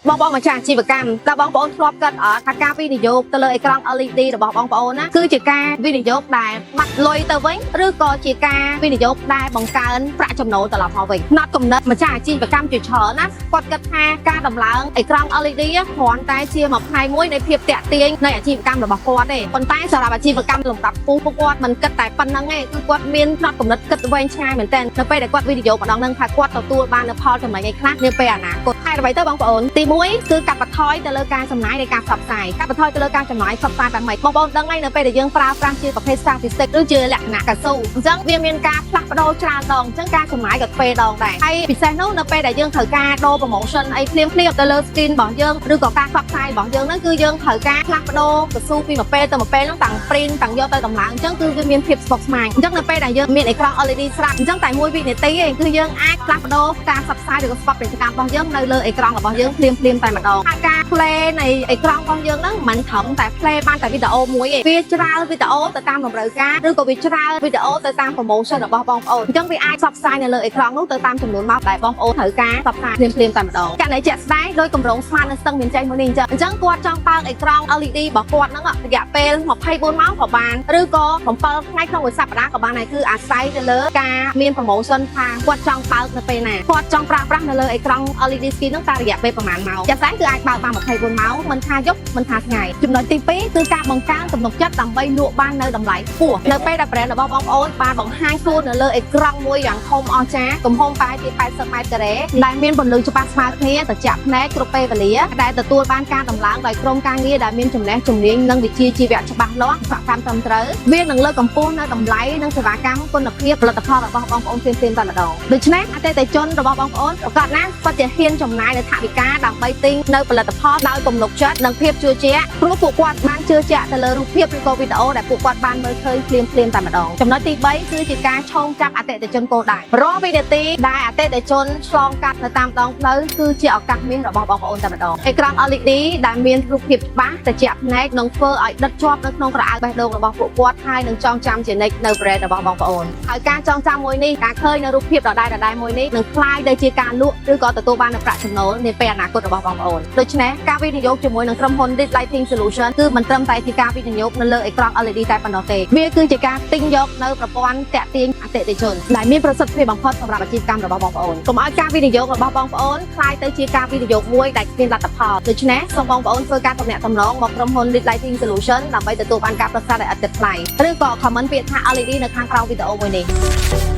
បងប្អូនម្ចាស់អាជីវកម្មតើបងប្អូនធ្លាប់គិតអត់ថាការវិនិយោគទៅលើអេក្រង់ LED របស់បងប្អូនណាគឺជាការវិនិយោគដែលបាត់លុយទៅវិញឬក៏ជាការវិនិយោគដែលបង្កើនប្រាក់ចំណូលត្រឡប់មកវិញផ្នត់គំនិតម្ចាស់អាជីវកម្មជាច្រើនណាគាត់គិតថាការដំឡើងអេក្រង់ LED គ្រាន់តែជាមួយផ្នែកមួយនៃភាពទាក់ទាញនៃអាជីវកម្មរបស់គាត់ទេប៉ុន្តែសម្រាប់អាជីវកម្មលំដាប់ខ្ពស់ពួកគាត់មិនគិតតែប៉ុណ្្នឹងទេគឺគាត់មានផ្នត់គំនិតគិតវែងឆ្ងាយមែនទែននៅពេលដែលគាត់វិនិយោគម្ដងហ្នឹងថាគាត់ទទួលបាននូវផលចំណេញអីខ្លះនាពេលអនាគតហើយអ្វីទៅបងប្អូនទី1គឺកាត់បន្ថយទៅលើការចំណាយនៃការផ្សព្វផ្សាយកាត់បន្ថយទៅលើការចំណាយផ្សព្វផ្សាយបែបម៉េចបងប្អូនដឹងហើយនៅពេលដែលយើងប្រើប្រាស់ជាប្រភេទ statistic ឬជាលក្ខណៈកៅស៊ូអញ្ចឹងវាមានការផ្លាស់ប្ដូរច្រើនដងអញ្ចឹងការចំណាយក៏ទ្វេដងដែរហើយពិសេសនោះនៅពេលដែលយើងត្រូវការដូរ promotion អីភ្លាមភ្លាមទៅលើ screen របស់យើងឬក៏ការផ្សព្វផ្សាយរបស់យើងហ្នឹងគឺយើងត្រូវការផ្លាស់ប្ដូរកៅស៊ូពីមួយពេលទៅមួយពេលហ្នឹងទាំង print ទាំងយកទៅតម្លើងអញ្ចឹងគឺវាមានភាពស្មុគស្មាញអញ្ចឹងនៅពេលដែលយើងមានអេក្រង់ LED ស្រាប់អញ្ចឹងតែមួយវិនាទីឯងគឺយើងអាចផ្លាស់ប្ដូរការផ្សព្វផ្សាយឬក៏ spot ពាណិជ្ជកម្មរបស់យើងនៅលើអេក្រង់របស់យើងភ្លាមភ្លាមតែម្ដងហើយការ play នៃអេក្រង់របស់យើងហ្នឹងមិនត្រឹមតែ play បានតែវីដេអូមួយទេវាច្រើនវីដេអូទៅតាមតម្រូវការឬក៏វាច្រើនវីដេអូទៅតាម promotion របស់បងប្អូនអញ្ចឹងវាអាចផ្សព្វផ្សាយនៅលើអេក្រង់នោះទៅតាមចំនួនម៉ោងដែលបងប្អូនត្រូវការផ្សព្វផ្សាយភ្លាមភ្លាមតែម្ដងករណីជាក់ស្ដែងដោយគម្រោង Smart នៅស្ទឹងមានជ័យមួយនេះអញ្ចឹងគាត់ចង់បើកអេក្រង់ LED របស់គាត់ហ្នឹងរយៈពេល24ម៉ោងក៏បានឬក៏7ថ្ងៃក្នុងមួយសប្តាហ៍ក៏បានដែរគឺអាស្រ័យទៅលើការមាន promotion ថាគាត់ចង់បើកនៅពេលណាគាត់ចង់ប្រើប្រាស់នៅលើអេក្រង់ LED screen ហ្នឹងតែរយៈពេលប្រហែលម៉ោងជាក់ស្ដែងគឺអាចបើកបាន24ម៉ោងមិនថាយប់មិនថាថ្ងៃចំណុចទី2គឺការបង្កើនទំនុកចិត្តដើម្បីលក់បាននៅតម្លៃខ្ពស់នៅពេលដែល brand របស់បងប្អូនបានបង្ហាញខ្លួននៅលើអេក្រង់មួយយ៉ាងធំអស្ចារ្យទំហំប្រហែលជា80ម៉ែត្រការ៉េដែលមានពន្លឺច្បាស់ស្មើគ្នាត្រជាក់ភ្នែកគ្រប់ពេលវេលាដែលទទួលបានការតម្លើងដោយក្រុមការងារដែលមានចំណេះជំនាញនិងវិជ្ជាជីវៈច្បាស់លាស់សកម្មត្រឹមត្រូវវានឹងលើកកម្ពស់នៅតម្លៃនិងសេវាកម្មគុណភាពផលិតផលរបស់បងប្អូនភ្លាមៗតែម្ដងដូច្នេះអតិថិជនរបស់បងប្អូនប្រាកដណាស់គាត់ជាហ៊ានចំណាយនៅថវិកាដើម្បីទិញនៅផលិតផលដោយទំនុកចិត្តនិងភាពជឿជាក់ព្រោះពួកគាត់បានជឿជាក់ទៅលើរូបភាពឬក៏វីដេអូដែលពួកគាត់បានមើលឃើញភ្លាមៗតែម្ដងចំណុចទី3គឺជាការឈោងចាប់អតិថិជនគោលដៅរាល់វិនាទីដែលអតិថិជនឆ្លងកាត់នៅតាមដងផ្លូវគឺជាឱកាសមាសរបស់បងប្អូនតែម្ដងអេក្រង់ LED ដែលមានរូបភាពច្បាស់ត្រជាក់ភ្នែកនឹងធ្វើឲ្យដិតជាប់នៅក្នុងក្រអៅបេះដូងរបស់ពួកគាត់ហើយនឹងចងចាំជានិច្ចនៅ brand របស់បងប្អូនហើយការចងចាំមួយនេះការឃើញនៅរូបភាពដដែលៗមួយនេះនឹងក្លាយទៅជាការលក់ឬក៏ទទួលបាននូវប្រាក់ចំណូលនាពេលអនាគតរបស់បងប្អូនដូច្នេះការវិនិយោគជាមួយនឹងក្រុមហ៊ុន Lead Lighting Solution គឺមិនត្រឹមតែជាការវិនិយោគនៅលើអេក្រង់ LED តែប៉ុណ្ណោះទេវាគឺជាការទិញយកនៅប្រព័ន្ធទាក់ទាញអតិថិជនដែលមានប្រសិទ្ធភាពបំផុតសម្រាប់អាជីវកម្មរបស់បងប្អូនកុំឲ្យការវិនិយោគរបស់បងប្អូនក្លាយទៅជាការវិនិយោគមួយដែលគ្មានលទ្ធផលដូច្នេះសូមបងប្អូនធ្វើការទំនាក់ទំនងមកក្រុមហ៊ុន Lead Lighting Solution ដើម្បីទទួលបានការប្រឹក្សាដោយឥតគិតថ្លៃឬក៏ comment ពាក្យថា LED នៅខាងក្រោមវីដេអូមួយនេះ។